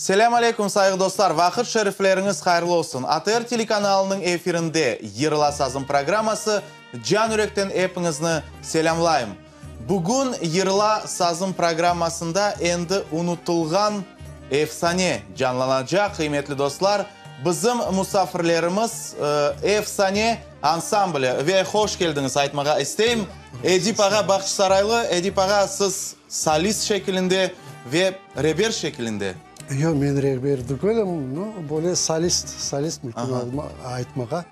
Selâm aleyküm, sayğı dostlar! Vaqıt şerifleriñiz hayırlı olsun! ATR telekanalınıñ efirinde Yırla sazım programması. Can yürekten epiñizni selâmlayım! Bugün Yırla sazım programmasında endi unutılğan efsane canlanacaq, qıymetli dostlar. Bizim musafirlerimiz, Efsane ansambli ve hoş keldiñiz aytmağa isteyim. Edip ağa Bağçasaraylı, Edip ağa, siz solist şekilinde ve reber şekilinde. Yoq, men rehber tügülim, no, böyle solist, solist mümkün aytmağa,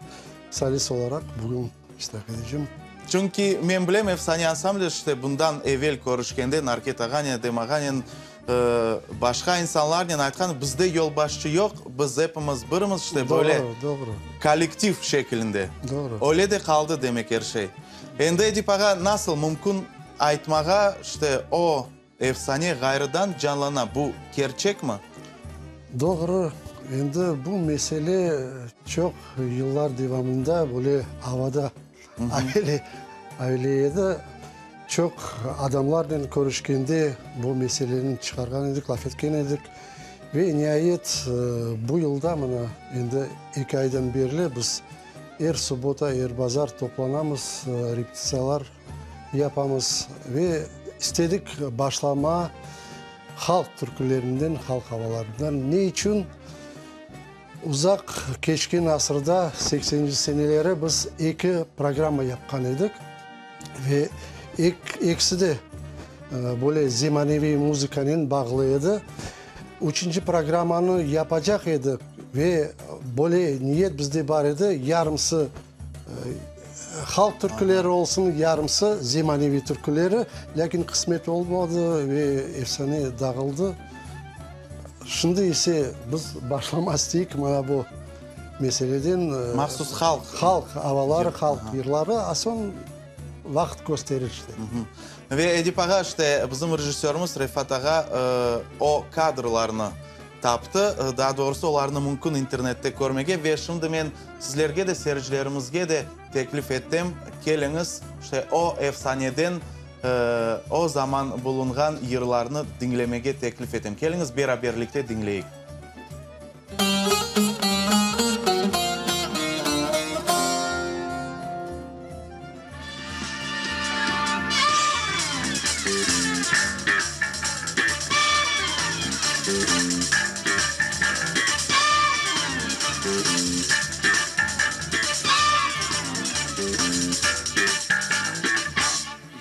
solist olaraq bugün iştirak edeceğim. Çünki men bilem, Efsane ansambli, işte, bundan evel körüşkende Narket ağanen, Edem ağanen, başqa insanlarnen aytqan, bizde yolbaşçı yoq, biz epimiz birimiz, işte, böyle kollektiv şekilinde. Doğru. Öyle de qaldı, demek, er şey. Endi, Edip ağa, nasıl mümkün aytmağa, işte, o efsane ğayrıdan canlana, bu kerçekmi? Doğru. Endi bu mesele çoq yıllar devamında böyle avada avele edi. Çoq adamlarnen körüşkende bu meseleni çıqarğan edik, laf etken edik. Ve niayet bu yılda mına endi eki aydan berli biz er subbota, er bazar toplanamız, repetitsiyalar yapamız ve istedik başlama halq türkülerinden, halq avalarından. Ne içün? Uzaq keçken asırda, sekseninci seneleri biz eki programma yapqan edik ve ekisi de böyle zemaneviy muzıkanen bağlı edi. Üçünci programmanı yapacaq edik ve böyle niyet bizde bar edi, yarımsı halq türküleri olsun, yarımsı zemaneviy türküleri, lâkin qısmet olmadı ve efsane dağıldı. Şimdi ise biz başlama isteyik mana bu meseleden. Mahsus halq. Halq avaları, halq yırları, a soñ vaqıt kösterir işte. Ve Edip ağa, işte bizim rejissörımız Refat ağa o kadrlarnı taptı, daa doğrusı olarnı mümkün internette körmege ve şimdi men sizlerge de, seyircilerimizge de teklif etem, keliñiz, işte o efsaneden O zaman bulunğan yırlarnı diñlemege teklif etem. Keliñiz, beraberlikte diñleyik.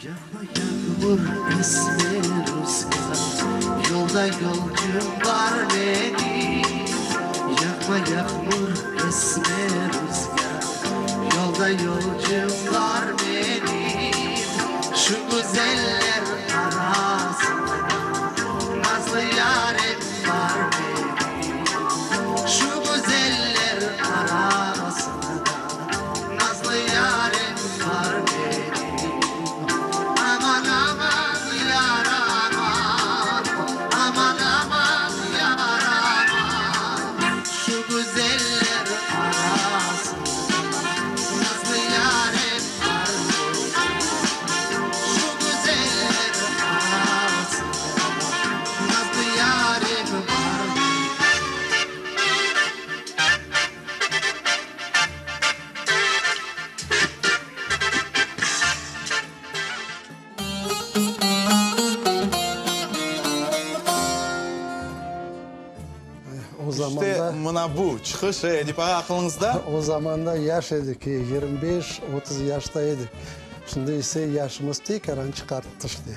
Yağma yağmur, esme ruzgâr, Yolda yolcum bar menim. Yağma yağmur, esme ruzgâr, Yolda yolcum bar menim. Şu güzeller arasında Nazlı yarem bar menim. Şu güzeller arasında Nazlı yarem bar menim. Aman, aman, yar aman, Aman, aman, yar aman, Şu güzeller arasında Nazlı yarem bar menim. Şu güzeller arasında Nazlı yarem bar menim. O zamanda. İşte, mına bu çıqış, Edip ağa, aqılıñızda? O zamanda yaş edik, 25, 30 yaşta edik. Şimdi ise yaşımız tekaran çıqarttı işte.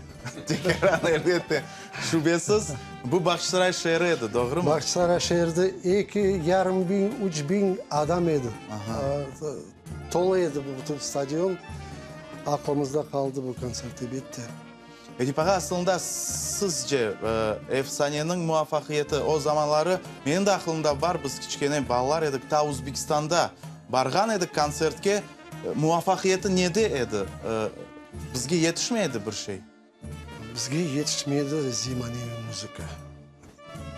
Tekaran, elbette. Şübesiz, bu Bağçasaray şeeri edi, doğrumı? Bağçasaray şeeride eki yarım biñ, üç biñ adam edi. Tolu edi bu bütün stadion. Aqlımızda qaldı bu kontsert, elbette. Edip ağa, aslında, sizce, Efsaneniñ muvafaqiyeti o zamanları, menim de aqlımda bar, biz kiçkene balalar edik, ta Uzbekistanda barğan edik kontsertke, muvafaqiyeti nede edi? Bizge yetişmey edi bir şey. Bizge yetişmedi zemaneviy muzıka.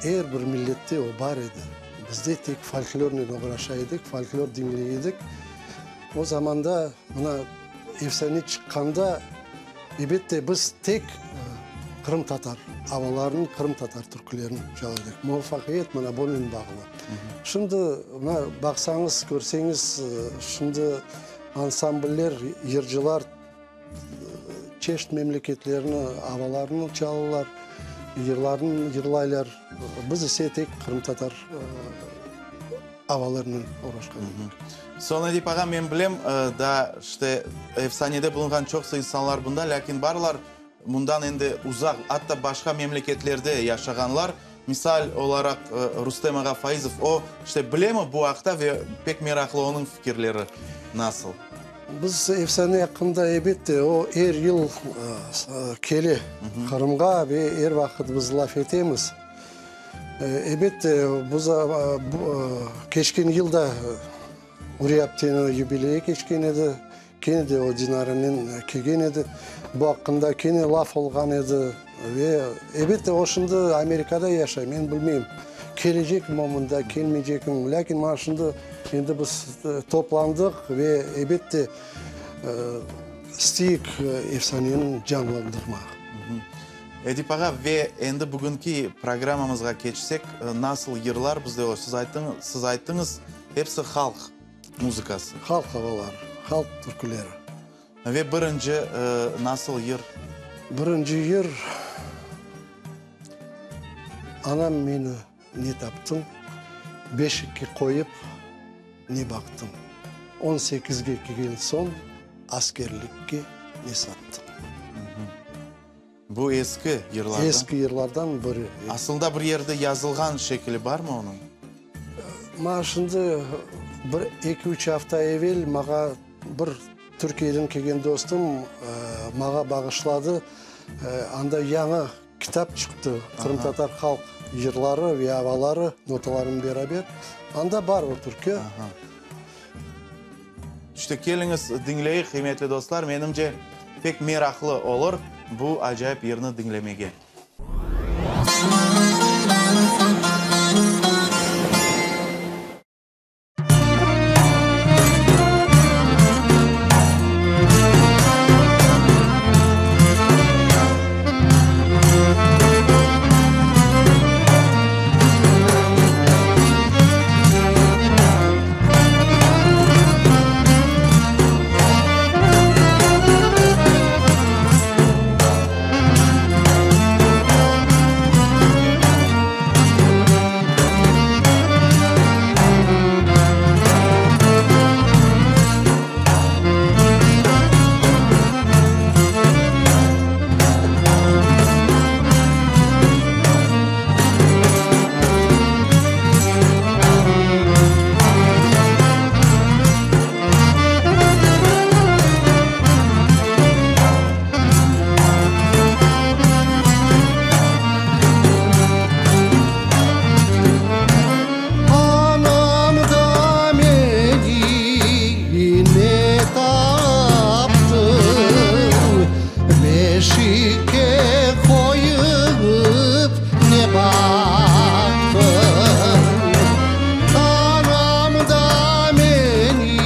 Er bir millette o bar edi. Bizde tek folklornen oğraşa edik, folklor diñley edik. O zamanda mına Efsane çıqqanda, ebette, biz tek qırımtatar. avalarnıñ, qırımtatar türkülerini çala edik. Muvafaqiyet mına bunen bağlı. Şimdi, mına, baqsañız, körseñiz, şimdi ansambller, yırcılar çeşit memleketlerniñ avalarını çalalar, yırlarını yırlaylar. Biz ise tek qırımtatar avalarınen oğraşqan edik. Soñ, Edip ağa, men bilem, daa, işte, efsanede bulunğan çoqsa insanlar bunda, lâkin barlar Bundan endi uzaq, atta başqa memleketlerde yaşağanlar, misal olaraq Rustem ağa Faizov, o, işte, bilemi bu aqta ve pek meraqlı onıñ fikirleri nasıl? Biz efsane aqqında, elbette, o er yıl kele Qırımğa ve er vaqıt biz laf etemiz. Elbette, biz keçken yıl da Uriye apteniñ yubileyi keçken edi. Kene de o Dinaranen kelgen edi. Bu aqqında kene laf olğan edi. Ve, elbette, o şimdi Amerikada yaşay, men bilmeyim, kelecekmi o mında, kelmeycekmi. Lâkin mana şimdi endi biz toplandıq ve, elbette, isteyik efsaneni canlandırmaq. Edip ağa, ve endi bugünki programmamızğa keçsek, nasıl yırlar bizde olur? Siz ayttıñız, siz ayttıñız, hepsi halq muzıkası. Halq avaları, halq türküleri. Ve birinci nasıl yır? Birinci yır, Anam meni ne taptıñ, beşikke qoyıp ne baqtıñ, on sekizge kelgen soñ askerlikke ne sattıñ. Bu eski yırlardan? Eski yırlardan biri. Asılında bir yerde yazılğan şekili barmı onıñ? Maña şimdi bir eki-üç afta evel maña bir Türkiyeden kelgen dostum maña bağışladı. Anda yañı kitap çıqtı, qırımtatar halq yırları ve avaları notalarınen beraber. Anda bar o türkü. İşte, keliñiz, diñleyik, qıymetli dostlar, menimce, pek meraqlı olur bu acayip yırnı diñlemege. Anam da meni ne taptıñ, Beşikke qoyıp ne baqtıñ? Anam da meni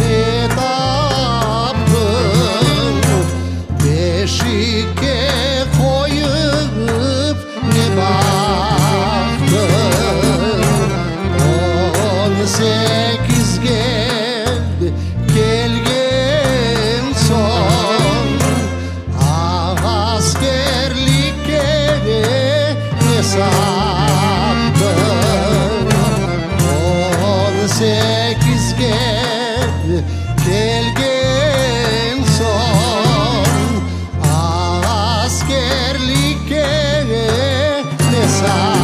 ne taptıñ, Beşikke qoyıp ne baqtıñ? On sekizge kelgen soñ, Askerlikke ne sattıñ? On sekizge kelgen soñ, Askerlikke ne sattıñ?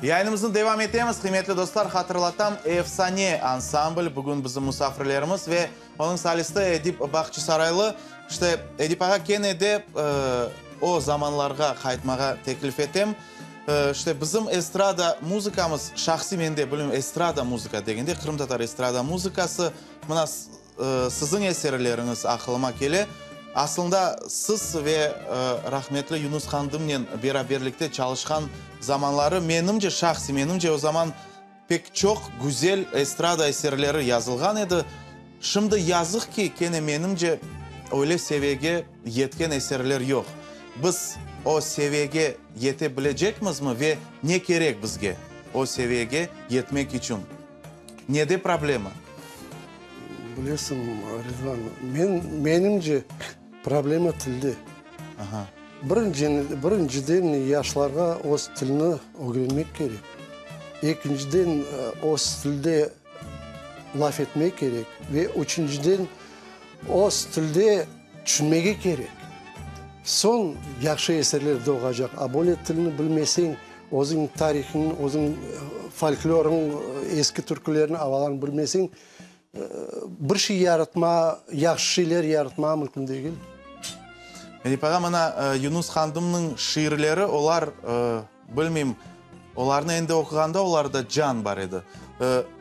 Yayınımıznı devam etemiz, qıymetli dostlar, hatırlatam, Efsane ansambl bugün bizim musafirlerimiz ve onıñ solisti Edip Bağçasaraylı. İşte, Edip ağa, kene de o zamanlarğa qaytmağa teklif etem. İşte, bizim estrada muzıkamız, şahsiy mende bilmem, estrada muzıka degende, qırımtatar estrada muzıkası, mına, Siziñ eserleriñiz aqılıma kele. Aslında, siz ve rahmetli Yunus Qandımnen beraberlikte çalışqan zamanları, menimce, şahsiy menimce, o zaman pek çoq güzel estrada eserleri yazılğan edi. Şimdi, yazıq ki, kene menimce, öyle seviyege yetken eserler yoq. Biz o seviyege yete bilecekmizmi ve ne kerek bizge o seviyege yetmek içün? Nede problema? Bilesiñ, Ridvan, men, menimce, problema tilde. Aha. Birinciden, yaşlarğa öz tilini ögrenmek kerek. Ekinciden, öz tilde laf etmek kerek. Ve üçünciden, öz tilde tüşünmege kerek. Soñ yahşı eserler doğacaq. A böyle tilni bilmeseñ, Özüñ tarihiñ, özüñ folklorıñ, eski türkülerniñ avalarını bilmeseñ, bir şey yaratma, yahşı şeyler yaratmağa mümkün degil. Edip ağa, mına Yunus Qandımnıñ şiirleri, olar, bilmeyim, olarnı endi oquğanda olarda can bar edi.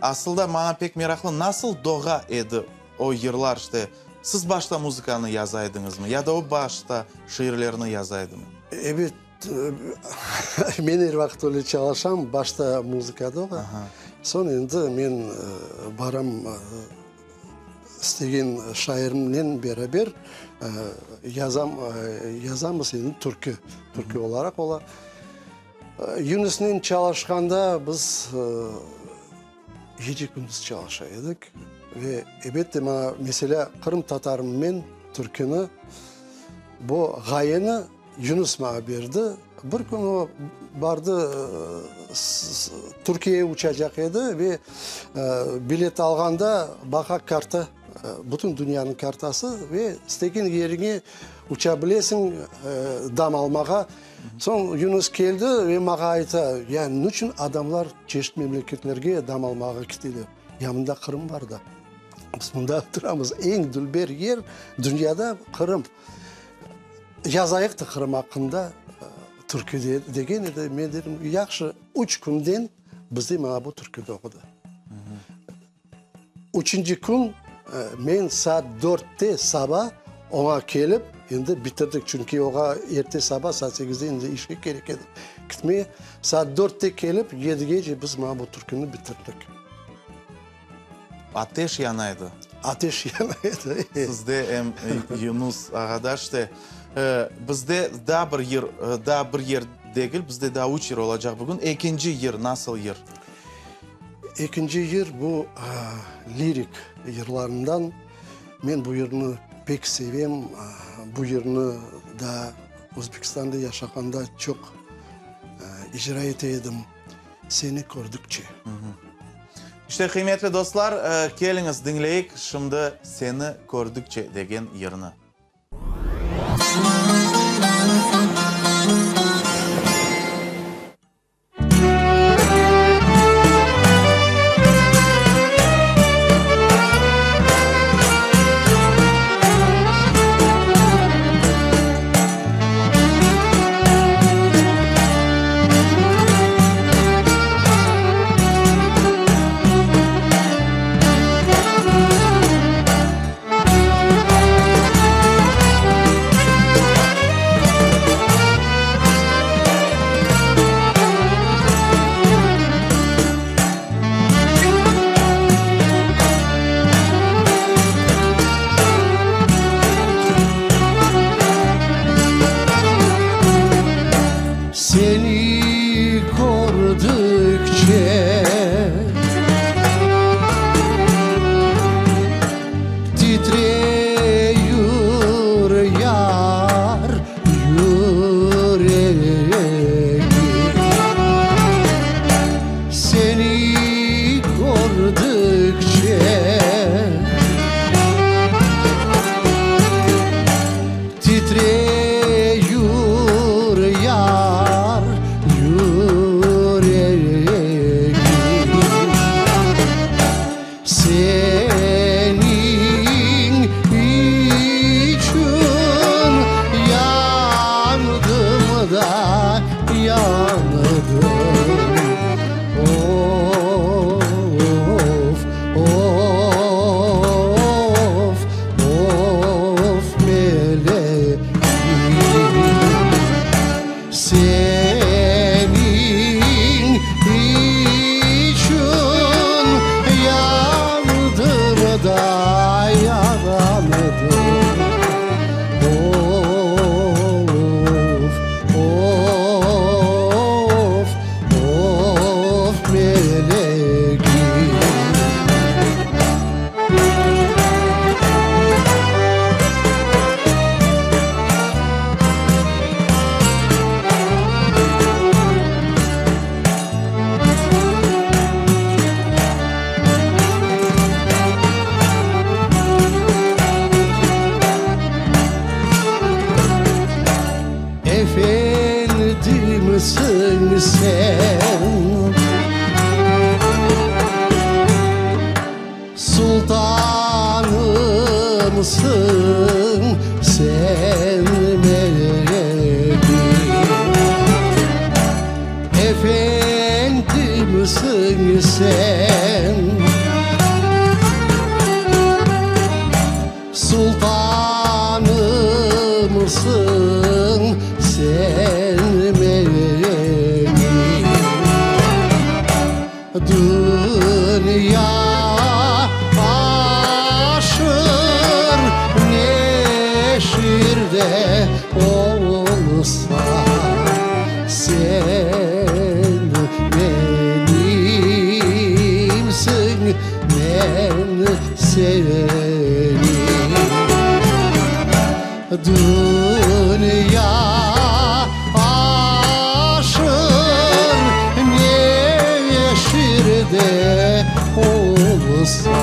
Asılda maña pek meraqlı, nasıl doğa edi o yırlar, işte, siz başta muzıkanı yaza ediñizmi, ya da o başta şiirlerni yaza edimi? Ebet, Men er vaqıt öyle çalışam, başta muzıka doğa, soñ endi men baram istegen şairimnen beraber yazam, yazamız endi türkü, türkü olaraq ola. Yunusnen çalışqanda biz gece-kündüz çalışa edik ve ebette maña, meselâ, Qırımtatarım men türküni, bu ğayeni Yunus maña berdi. Bir kün o bardı, Türkiyege uçacaq edi ve bilet alğanda baqa karta, bütün dünyanıñ kartası ve istegen yeriñe uça bilesiñ dam almağa. Soñ Yunus keldi ve maña ayta, ya niçün adamlar çeşit memleketlerge dam almağa keteler? Ya mında Qırım bar da. Biz mında oturamız. Eñ dülber yer dünyada Qırım. Yazayıq da Qırım aqqında türkü degen edi. Men dedim, yahşı, üç künden bizde mana bu türkü doğdı. Üçünci kün men saat dörtte saba oña kelip, endi bitirdik, çünki oña erte saba saat sekizde endi işke kerek edi gitmege. Saat dörtte kelip, yedigece biz mana bu türküni bitirdik. Ateş yana edi. Ateş yana edi. Sizde em Yunus ağada işte. Bizde daa bir yır, daa bir yer degil, bizde daa üç yır olacaq bugün. Ekinci yır nasıl yır? Ekinci yır bu lirik yırlarından. Men bu yırnı pek sevem. Bu yırnı daa Özbekistanda yaşağanda çoq icra ete edim. Seni kördükçe. İşte, qıymetli dostlar, keliñiz diñleyik şimdi Seni kördükçe degen yırnı. Sen Sultanımsıñ sen menim, Efendimsiñ sen. Sultanımsıñ sen menim, Dünya aşır neşirde olsa, Sen menimsiñ, men seniñ. Dünya aşır neşirde olsa,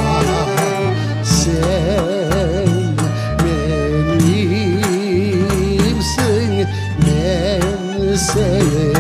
Sen menimsiñ, men seniñ.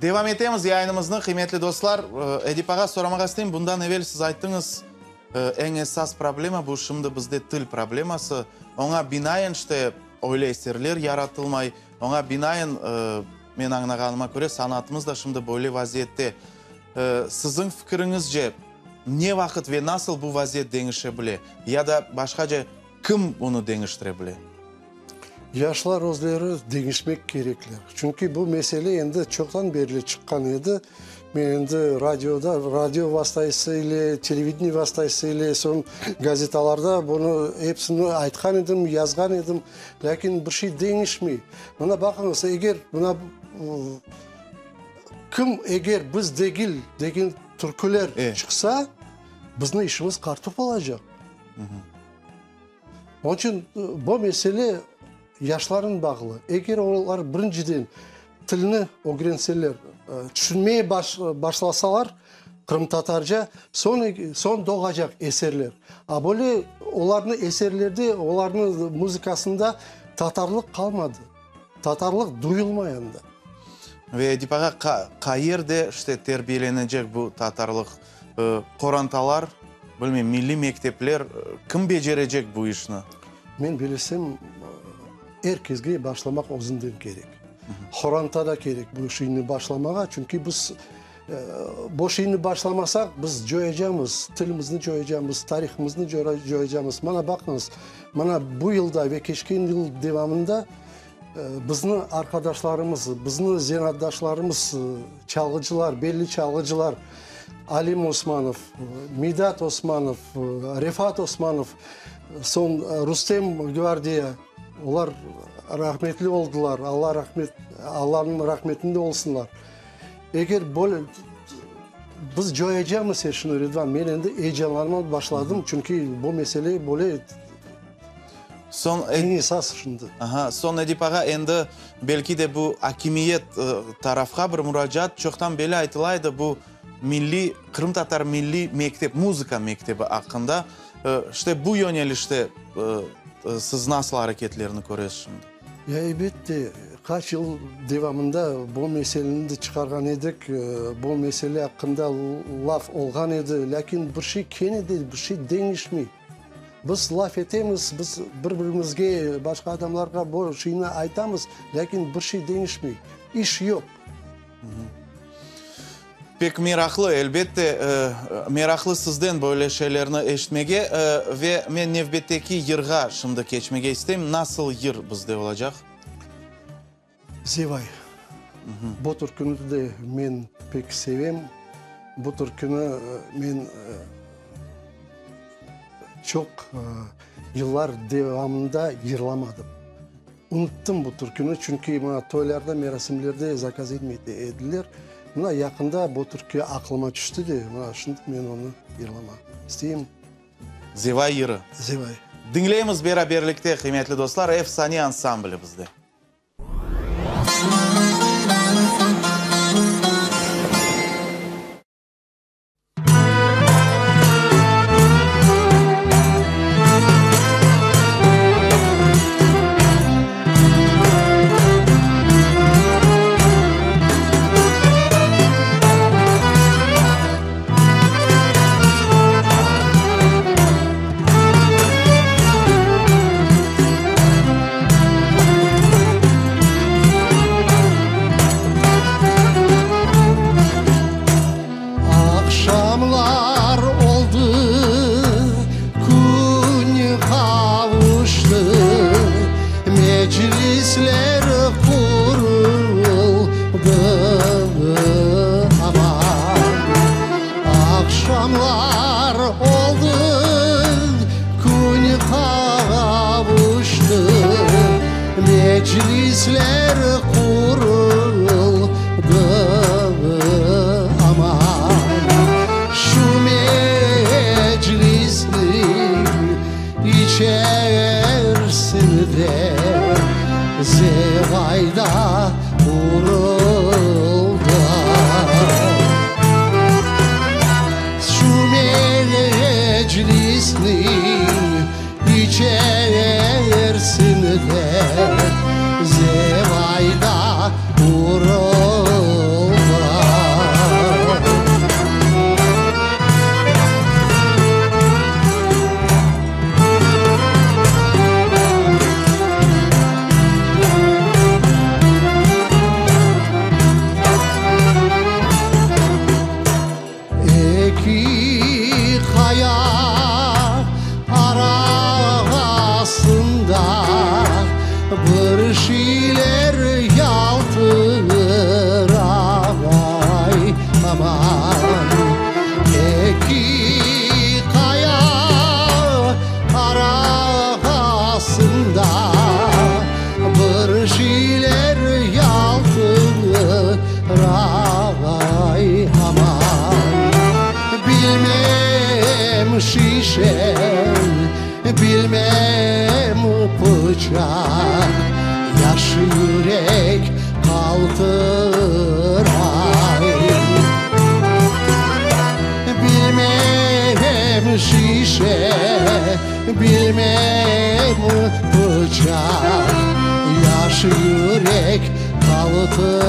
Devam etemiz yayınımıznı, qıymetli dostlar. Edip ağa, soramağa isteyim, bundan evel siz ayttıñız, eñ esas problema bu şimdi bizde til probleması. Oña binaen işte öyle eserler yaratılmay, oña binaen, men añlağanıma köre, sanatımız da şimdi böyle vaziyette. Siziñ fikiriñizce, ne vaqıt ve nasıl bu vaziyet deñişe bile? Ya da başqaca, kim bunı deñiştire bile? Yaşlar özleri deñişmek kerekler. Çünki bu mesele endi çoqtan berli çıqqan edi. Men endi radioda, radio vastası ile, televideniye vastası ile, soñ gazetalarda bunı episini aytqan edim, yazğan edim. Lâkin bir şey deñişmey. Mına baqıñız, eger mına kim eger biz degil degen türküler çıqsa, bizni işimiz qartop olacaq. Onıñ içün bu mesele yaşlarnen bağlı. Eger olar birinciden tilni ögrenseler, tüşünmeye başlasalar qırımtatarca, soñ soñ doğacaq eserler. A böyle olarnıñ eserlerde, olarnıñ muzıkasında tatarlıq qalmadı. Tatarlıq duyulmay anda. Ve Edip ağa, qayerde işte terbiyelenecek bu tatarlıq? Qorantalar, bilmeyim, milliy mektepler, kim becerecek bu işni? Men bilesem, er kesge başlamaq özünden kerek. Qoranta da kerek bu işni başlamağa, çünki biz bu işni başlamasaq, biz coyacamız, tilimizni coyacamız, tarihımıznı coyacamız. Mana baqıñız, mana bu yılda ve keçken yıl devamında bizni arqadaşlarımız, bizni zenaatdaşlarımız, çalğıcılar, belli çalğıcılar Alim Osmanov, Midat Osmanov, Refat Osmanov, soñ Rustem Gvardiya, olar rahmetli oldılar, Alla rahmet, Allanıñ rahmetinde olsunlar. Eger böyle biz coyacamız er şunı, Ridvan, men endi eyecanlanmağa başladım, çünki bu mesele böyle Soñ, eñ esas şimdi. Aha, soñ Edip ağa, endi belki de bu akimiyet tarafqa bir muracaat, çoqtan beri aytıla edi bu milliy, qırımtatar milliy mektep, muzıka mektebi aqqında. İşte bu yönelişte siz nasıl areketlerni köresiz şimdi? Ya, elbette, qaç yıl devamında bu meseleni de çıqarğan edik, bu mesele aqqında laf olğan edi, lâkin bir şey kene de bir şey deñişmey. Biz laf etemiz, biz bir-birimizge, başqa adamlarğa bu şeyni aytamız, lâkin bir şey deñişmey, iş yoq. Pek meraqlı, elbette, meraqlı sizden böyle şeylerni eşitmege. Ve men nevbetteki yırğa şimdi keçmege isteyim. Nasıl yır bizde olacaq? Zevay. Bu türküni de men pek sevem. Bu türküni men çoq yıllar devamında yırlamadım. Unuttım bu türküni, çünki mına toylarda, merasimlerde zakaz etmey ediler. Mına yaqında bu türkü aqlıma tüşti de, mına şimdi men onı yırlama isteyim. Zevay yırı. Zevay. Diñleymiz beraberlikte, qıymetli dostlar, Efsane ansambli bizde. Aqşamlar oldı, kün qavuştı, Meclisler quruldı, aman. Aqşamlar oldı, kün qavuştı, Meclisler quruldı, aman. Şu meclisniñ içersinde Zevayda quruldı. Şu meclisniñ içersinde Zevayda quruldı. Eki qaya arasında bir şeyler yaltıray, aman. Eki qaya arasında bir şeyler yaltıray, aman. Bilmem şişe, bilmem pıçaq, yaş yürek qaltıray. Bilmem şişe, bilmem pıçaq, yaş yürek qaltıray.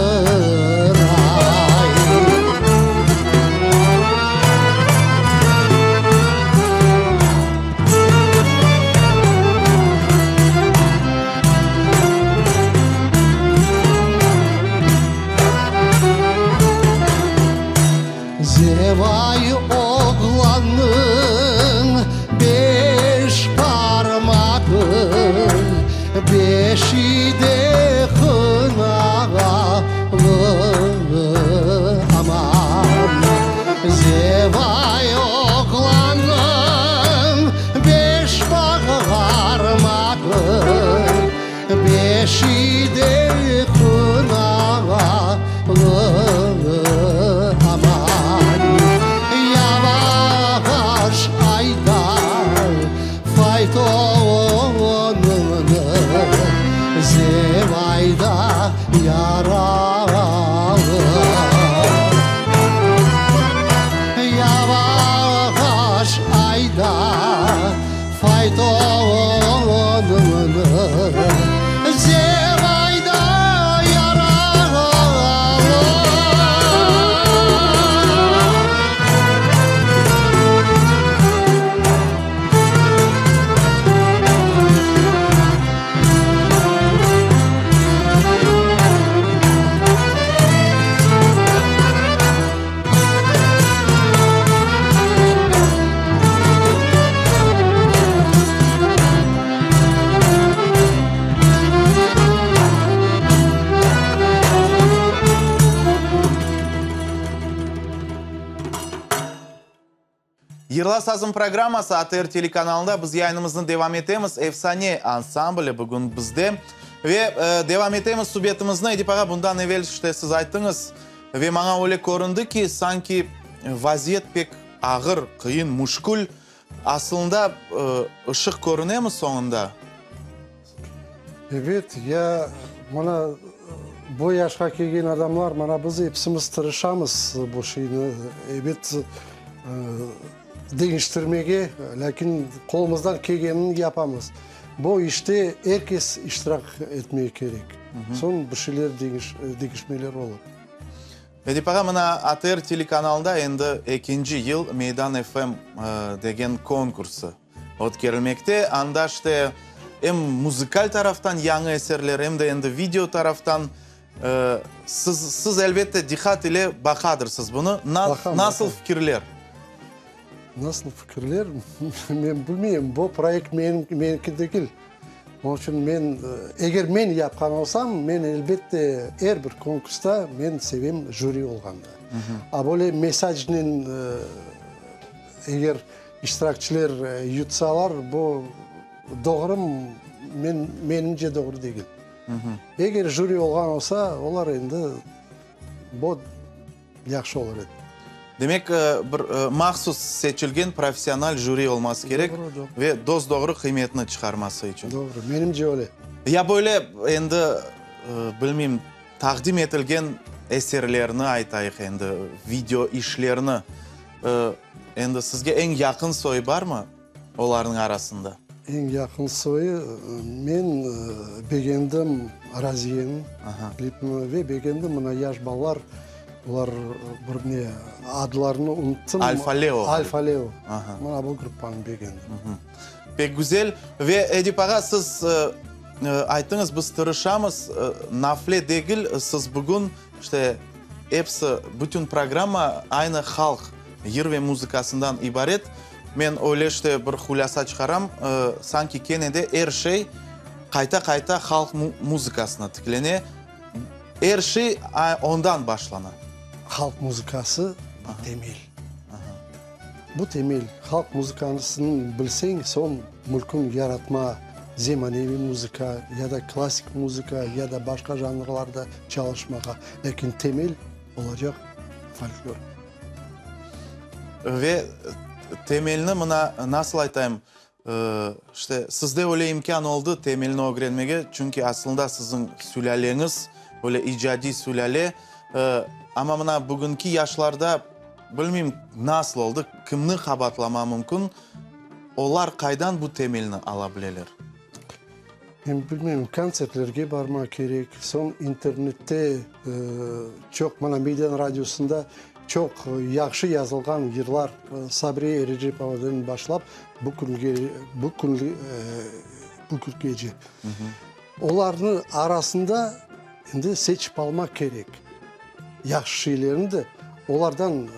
Zevay oğlannıñ beş parmağı, Beşi de hınalı, aman. Zevay oğlannıñ beş parmağı, Beşi de hınalı, aman. Yavaş ayda faytonıñnı, Zevayda yaralı. Yavaş ayda faytonıñnı, Zevayda yaralı. Yırla sazım programması ATR telekanalında biz yayınımıznı devam etemiz. Efsane ansambli bugün bizde. Ve devam etemiz subetimizni. Edip ağa, bundan evel işte siz ayttıñız ve maña öyle köründi ki, sanki vaziyet pek ağır, qıyın, müşkül. Asılında ışıq körünemi soñunda? Ebet, ya mına bu yaşqa kelgen adamlar, mana biz episimiz tırışamız bu şeyni, ebet, deñiştirmege, lâkin qolumızdan kelgenini yapamız. Bu işte er kes iştirak etmege kerek. Soñ bir şeyler deñişmeler olur. Edip ağa, mına ATR telekanalında endi ekinci yıl Meydan FM degen konkursı ötkerilmekte. Anda işte em muzıkal taraftan yañı eserler, em de endi video taraftan. Siz, siz elbette diqqat ile baqadırsız bunı. Baqam, Nasıl baqam. fikirler? Nasıl fikirler? Men bilmeyim. Bu proyekt menim, meniki degil. Onıñ içün men, eger men yapqan olsam, men elbette er bir konkursta men sevem jüri olğandı. A böyle mesajnen eger İştirakçiler yutsalar, bu doğrumı? Men, menimce, doğru degil. Eger jüri olğan olsa, olar endi bu yahşı olur edi. Demek, bir mahsus seçilgen professional jüri olması kerek ve dos-doğru qıymetni çıqarması içün. Doğru, menimce öyle. Ya böyle endi, bilmeyim, taqdim etilgen eserlerni aytayıq endi, video işlerni. Endi sizge eñ yaqın soyu barmı olarnıñ arasında? Eñ yaqın soyu, men begendim Raziyeniñ klipini ve begendim mına yaş balalar, olar bir ne, adlarını unuttım. Alfa Leo. Alfa Leo. Mına bu gruppanı begendim. Pek güzel. Ve Edip ağa, siz ayttıñız, biz tırışamız, nafle degil, siz bugün İşte, episi, bütün programma aynı halq yır ve muzıkasından ibaret. Men öyle işte bir hulâsa çıqaram, sanki kene de er şey qayta-qayta halq muzıkasına tiklene, er şey ondan başlana. Halq muzıkası temel. Bu temel, halq muzıkasını bilseñ, soñ mülkün yaratma, zemaneviy muzıka ya da klassik muzıka ya da başqa janrlarda çalışmağa, lâkin temel olacaq folklor. Ve temelni mına nasıl aytayım, işte sizde öyle imkân oldı temelni ögrenmege, çünki aslında siziñ sülâleñiz öyle icadiy sülâle, amma mına bugünki yaşlarda, Bilmeyim, nasıl oldı, kimni qabatlama mümkün, olar qaydan bu temelni ala bileler? Men bilmeyim, kontsertlerge barmaq kerek, soñ internette çoq, mana Meydan radiosında çoq yahşı yazılğan yırlar, Sabriye Erecepovadan başlap bu künge, bu kün, bu küngece. Olarnıñ arasında endi seçip almaq kerek. Yahşı şeylerni de olardan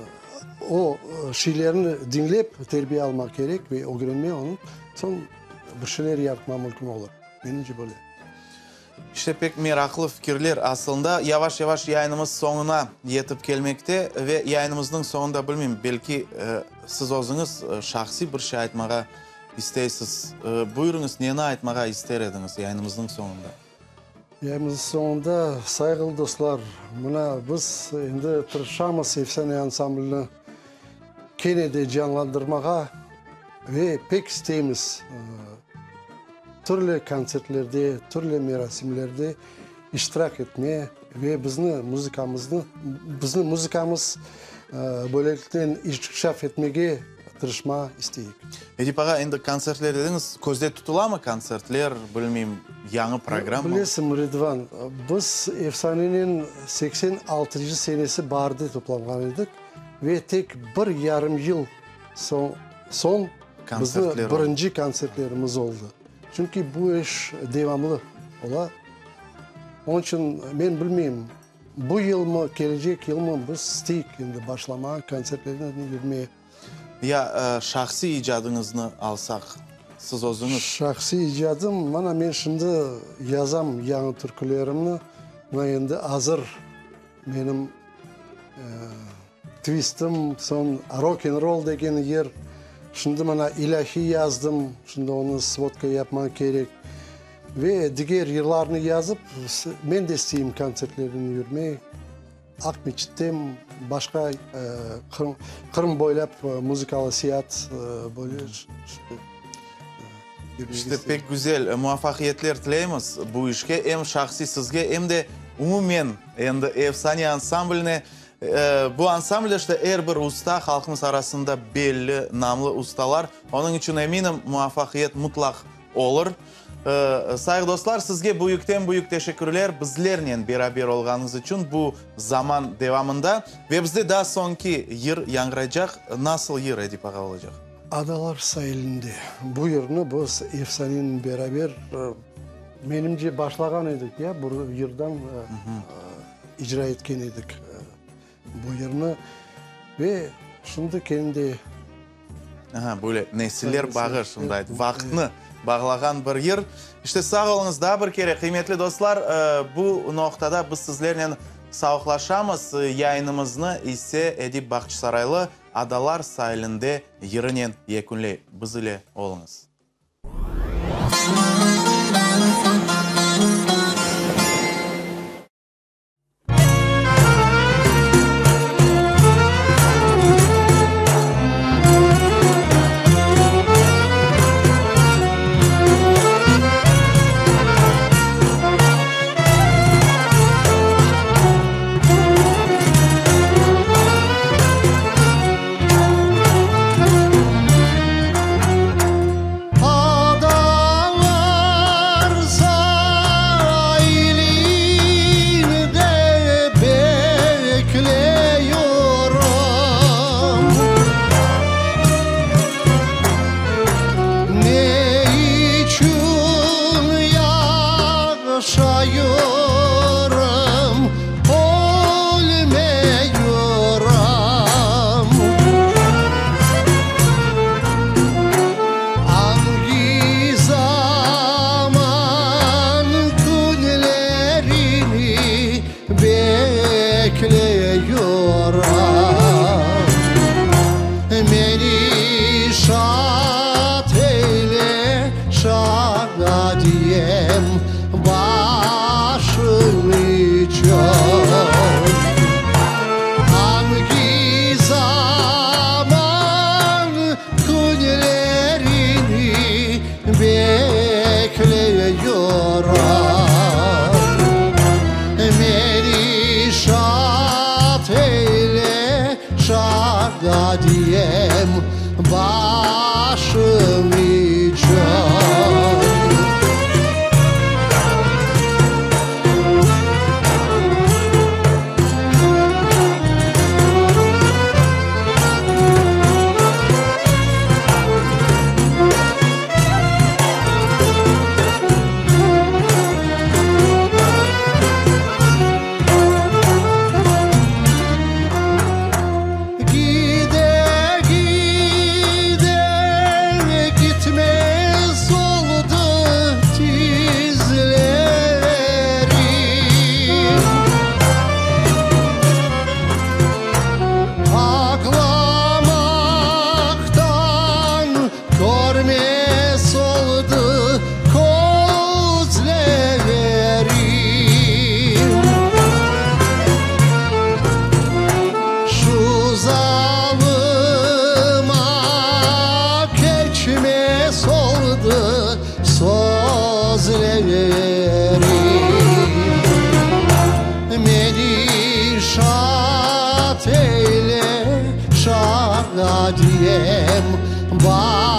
o şeylerni diñlep terbiye almaq kerek ve ögrenme onı, soñ bir şeyler yapma mümkün olur. Menimce böyle. İşte pek meraqlı fikirler aslında. Yavaş-yavaş yayınımız soñuna yetip kelmekte ve yayınımıznıñ soñunda bilmeyim, belki siz özüñiz şahsiy bir şey aytmağa isteysiz. Buyurıñız, neni aytmağa ister ediñiz yayınımıznıñ soñunda? Yayınımıznıñ soñunda, sayğılı dostlar, mına biz endi tırışamız Efsane ansamblini kene de canlandırmağa ve pek isteymiz türlü kontsertlerde, türlü merasimlerde iştirak etme ve bizni muzıkamıznı, bizni muzıkamız böyleliknen inkişaf etmege tırışma isteyik. Edip ağa, endi kontsertler dediñiz, közde tutulamı kontsertler, bilmeyim, yañı programma? Bilesiñ, Ridvan, biz Efsanenen 86-ncı senesi baarde toplanğan edik ve tek bir yarım yıl soñ bizni birinci kontsertlerimiz oldı. Çünki bu iş devamlı ola. Onıñ içün men bilmeyim, bu yılmı, kelecek yılmı biz isteyik endi başlamağa, kontsertlernen yürmeye. Ya şahsiy icadıñıznı alsaq, siz özüñiz? Şahsiy icadım, mana men şimdi yazam yañı türkülerimni, mına endi azır menim tvistim, soñ rok-n-roll degen yer. Şimdi mına ilâhiy yazdım, şimdi onı svodka yapmaq kerek. Ve diger yırlarnı yazıp, men de isteyim kontsertlerden yürmek. Aqmeçitten başqa Qırım, Qırım boylap muzıkalı seyaat böyle İşte, pek güzel, muvafaqiyetler tileymiz bu işke, em şahsiy sizge, em de umumen endi Efsane ansambline. Bu ansamblde işte er bir usta, halqımız arasında belli, namlı ustalar. Onıñ içün eminim, muvafaqiyet mutlaq olur. Sayğı dostlar, sizge büyükten-büyük teşekkürler bizlernen beraber olğanıñız içün bu zaman devamında. Ve bizde daa soñki yır yañğıraycaq. Nasıl yır, Edip ağa, olacaq? Adalar sailinde. Bu yırnı biz Efsanenen beraber, menimce, başlağan edik, ya, bu yırdan icra etken edik bu yırnı. Ve şimdi kene de. Aha, böyle nesiller bağı, şunday vaqıtnı bağlağan bir yır. İşte, sağ oluñız daa bir kere, qıymetli dostlar, bu noqtada biz sizlernen sağlıqlaşamız, yayınımıznı ise Edip Bağçasaraylı Adalar sailinde yırınen yekünley. Biz ile oluñız. Adalar sailinde bekliyorum. Ne içün yaşayırım, ölmeyürüm? Angi zaman künlerini bekliyorum? Meni şad eyle, şadiyem başım içün. Angi zaman künlerini bekliyorum? Meni şad eyle, şadiyem başım içün. Gide gide gitmez oldu dizlerim. Ağlamaktan körmez oldu közlerim. Şu zalıma keçmez oldu sözlerim. Meni şad eyle, şadiyem başım.